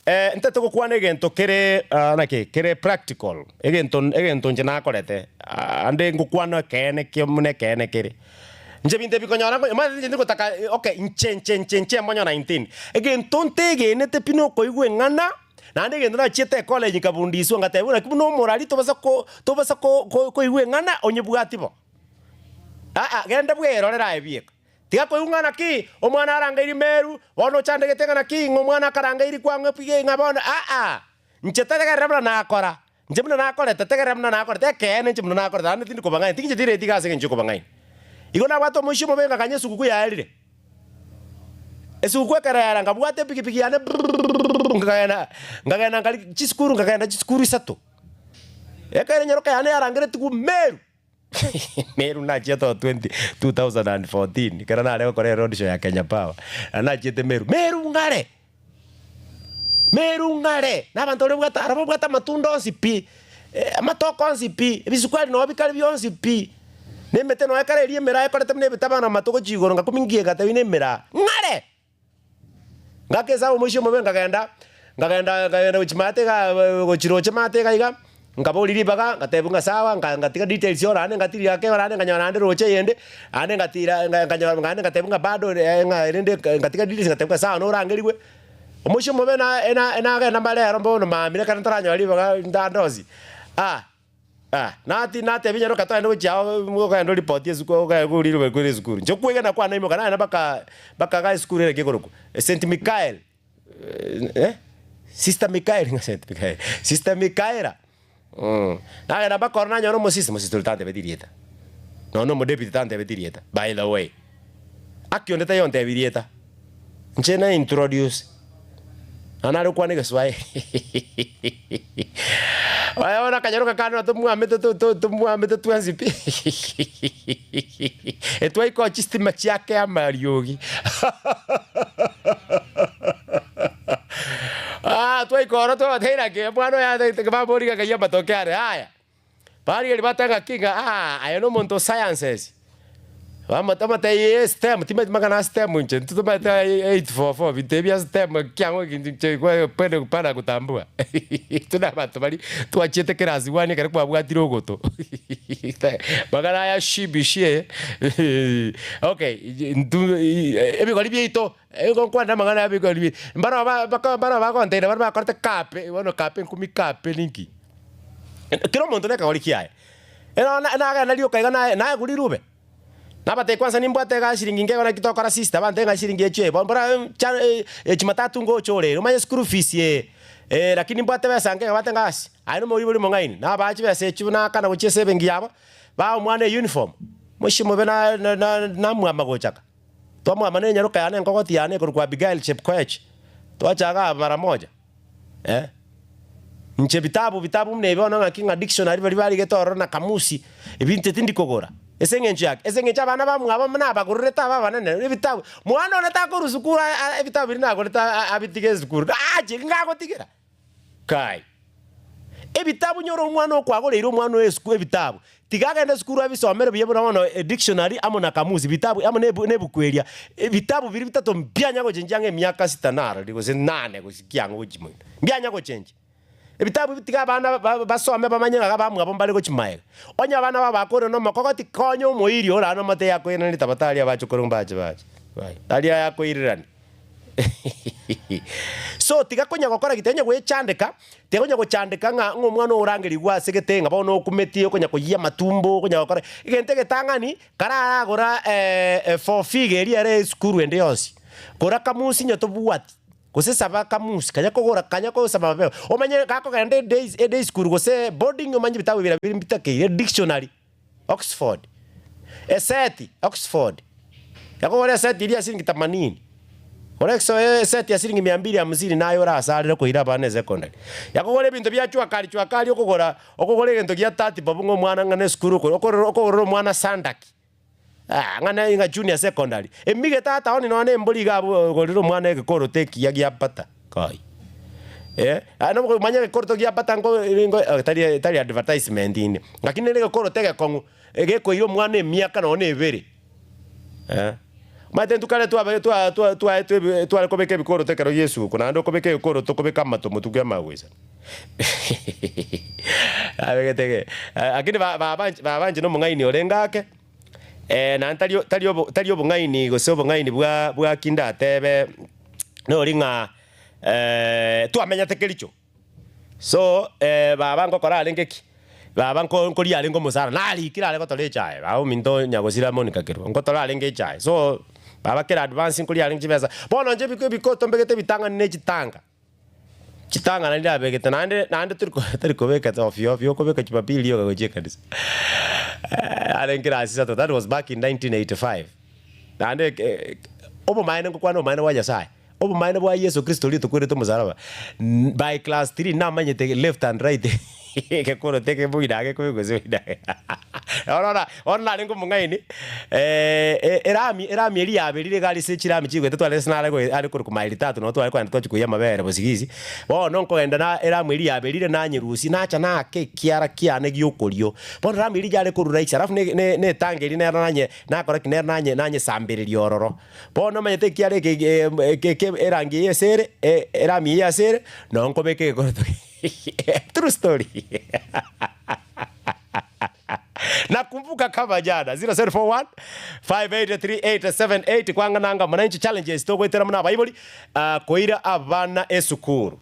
Ntete gokwana egento kere naki kere practical, egento egento inche nakorete ande ngokwana ekeene kia buna ekeene kere. Inche ebinto ebi konyora nko omanyete inche ndigotaka okay inche inche inche inche mbonye 19, egento ntegenete pi nokoigwa eng'ana, naende egento nachiete ecollege nkabundiswa ngatebigwa naki buna omorari tobasa ko tobasa ko ko koigwa eng'ana onyebwati bo. Aa genda bwerorere aye bieka. Tiga koigwa ng'a naki omwana arangeiri Meru, bono ochandegete ng'a naki ng'a omwana akarangeiri kwang'u epige ng'a bono aa. Inche tegerera buna nakora, inche buna nakorete, tegerera buna nakorete, ekeene inche buna nakorete naende tindi kobang'aina, tinche tireti iga ase engencho y'okobang'aina. Igo nabwate omoisia omobe ngakanya esuguku yaerire. Esuguku ekero yaera nkabwata epigipigi yane brrrrrrr nkagenda nkagenda nkari chisukuru nkagenda chisukuru isato. Ekero enyaroka yane yarangeretigwe Meru. Meru nachiete oo 20 2014 ekero nare gokora eroad show ya Kenya Power, na nachiete Meru, Meru ng'are! Meru ng'are! Na abanto baria babwate aro babwate amatunda onsi pi, amatoke onsi pi, ebisukari noo bikare bionsi pi, na emete noo ekare eria emeraa ekorete buna ebitabano amato gochia igoro ngakumi ngiye ngatebia na emeraa, ng'are! Ngaka esabu omoisia omobe nkagenda, nkagenda nkagenda gochia maate igaa gochia roche maate iga iga, nkaboria ribaga, ngatebigwa ng'a sawa, nka ngatiga details oro naende ngatiria ake naende nkanyora naende roche eyende, naende ngatira nga nkanyora naende ngatebigwa ng'a bado ng'a erende ngatiga details ngatebigwa ng'a sawa norangerigwe. Omoisia omobe na ena nagenda rero bono mambia ekero ntaranyora ribaga ntande onsi, ah. Ah, nati natebia nyaroka togende gochia ao ogende oripoti esukuru ogende orirwe kore esukuru. Inche okwegena kwane imoka nagenda mpaka mpaka iga esukuru ere ekorokwa St Michael eh Sister Michael ng'a St Michael, Sister Michaela mh. Nagenda mpaka ororo nanyora omosisi, omosisi oria tantebeti rieta, nonya na omodepute tantebeti rieta by the way. Aki onde taiyo ontebi rieta, inche na introduce. Nonya nare gokwana egeswaeri Oye bono akanyaroka kane nabo tomwamete to- to- tomwamete twensi pi etwaika chistima chiake amariogi Ah twaika oro twabatebia naki omwana oyo atagete bamboria ng'a ng'ai amatoke are aya. Barigeria bateba ng'aki ng'a aa aye nomonto o sciences, bamotebi ee stem timanyeti mang'ana a stem inche intwe tomaete 844 binto ebi bia stem ekiang'o eki inche kwani hapana kutambua intwe na abanto baria twachiete class one ekero kwabwatire ogoto mang'ana aya CBC eye okay intwe ebigori biaito igo nkwane amang'ana ya ebigori bi mbaro ba baka mbaro bagontebia baria bakorete kape bono kape nkumi kape ninki. Kera omonto nekegori kiaye. Ere nagenda rioka iga naye naegwe rirube. Nabatebia kwanza nimbwate iga shilingi nkego naki tokora sister bantebie ng'a shilingi echio eye bono mbora cha jumatatu ngocha ore ere omanye school fees eye eh lakini nimbwate besa nkego bate ng'a asi aye nomoibori omong'aini nabaa chibesa echio nakana gochia ase ebenki yabo baa omwana euniform mochie mobe na na namwama gochaka. Twamwama na enyaroka yane enkogoti yane ekorokwa Abigail Chepkoech twachaga aba mara moja. Eh. Inche bitabu bitabu buna ebi bono ng'aki ng'a dictionary baria barigete ororo na kamusi, ebi inche tindi kogora. Ase eng'encho yaki? Ase eng'encho abana bamwabo nabagorerete aba abanene ebitabu. Mwana one takorwa sukuru aa ebitabu biria nagorete aa abitige esukuru, ache ngagotigera? Kai. Ebitabu nyora omwana okwagoreire omwana oye esukuru ebitabu, tiga agende esukuru abisomere buya buna bono edictionary amo na kamusi, bitabu amo na ebu na ebuku eria, ebitabu biria bitato mbianya gochenchia ang'e emiaka sita narori gose nane gose kiang'o gochia moino, mbianya gochenchia. Ebitabu ebi tiga abana ba basome bamanye ng'a abamwabo mbare gochia maega. Onye abana babo bakorire na omokogoti, konya omoiri ore aa nomotebi akoiranerie tafadhali abachokoro mbache bache, aria akoirerania. So tiga konya gokora ki? Tiga konya goechandeka, tiga konya gochandeka ng'a ng'a omwana oo orangerigwe ase gete ng'a bono okumeti okonya koyia amatumbo okonya gokora egento egetang'ani kararagora efofiga eria ere esukuru ende yonsi, gora kamusi onye tobwati, gose saba kamusi kanya kogora kanya kosaba mapema, omanye gakogenda edays eday school gose boarding omanye ebitabu biria bire mbitakeire edictionary. Oxford, eseti, Oxford, yakogora eseti eria ya siringi themanini, gora ekso eseti ya siringi mia mbili hamsini naye orasarere koira abana esecondary. Yakogora ebinto bia jua kali jua kali okogora okogora egento gia thirty bob ng'a omwana ng'a na esukuru okore okorora okogorera omwana sandaki ah ng'a ne ng'a junior secondary. Emige tata one nonya na embori iga abwo ogorere omwana egekoroto ekiya gia butter. Kai. Eh, aye nabo omanye egekoroto gia butter nko nko tari tari advertisement inde, lakini nere egekoroto egekong'u, egekoira omwana emiaka nonye na ebere, eh. Omanyete intwe kare twabe twa twa twaetwe ebi tware kobeka ebikoroto ekero gia esuguku, naende okobeka egekoroto okobeka amato motwe kia amagwesa. Abegete ge lakini ba baba inche baba inche nomong'aini orenge ake, naende tari tari obo tari obong'aini gose obong'aini bwa bwa ki ndatebe, nori ng'a twamenyete kericho. So baba ngokora arenge ki? Baba nko nkoria arenge omosara, narikire are gotora echae, baba ominto nyagosira Monica Kerubo, ngotora arenge echae. So baba kera advance nkoria arenge chibesa. Bono inche ebiko ebikoto mbegete ebitang'ani na echitanga, chitanga naende nabegete naende naende tori ko tori kobeka ofio ofio okobeka jumapili rioka gochia ekanisa. Arenge class isato, that was back in 1985. Naende eke obomaene ngokwana obomaene bwa Nyasaye. Obomaene bwa Yeso Kristo oria otokwerete omosaraba, by class three namanyete left and right egekoroto eke moino ake kobe gose moino ake. Orora bono narenge omong'aini erami erami eria yaberire iga aria ase chirami chigoeta tware ase nare goe are korokwa maili tatu nabo tware kogenda twachia koiyia amabere bosigisi, bono nkogenda na eramu eria yaberire nanyerusia nacha naaka ekiara kiane gia okorio. Bono eramu eria yare korwa rahisi alafu ne ne ne etangi eria nero nanye nakora ki nero nanye nanyesambereria ororo. Bono omanyete ekiara eke eke eke erangi eye ase ere, erami eye ase ere, noo nkobeka egekoroto True story. Nakumbuka kama jana 0741 583878 kwang'ana anga muna inche challenges togoetera muna abaibori, koira abana esukuru.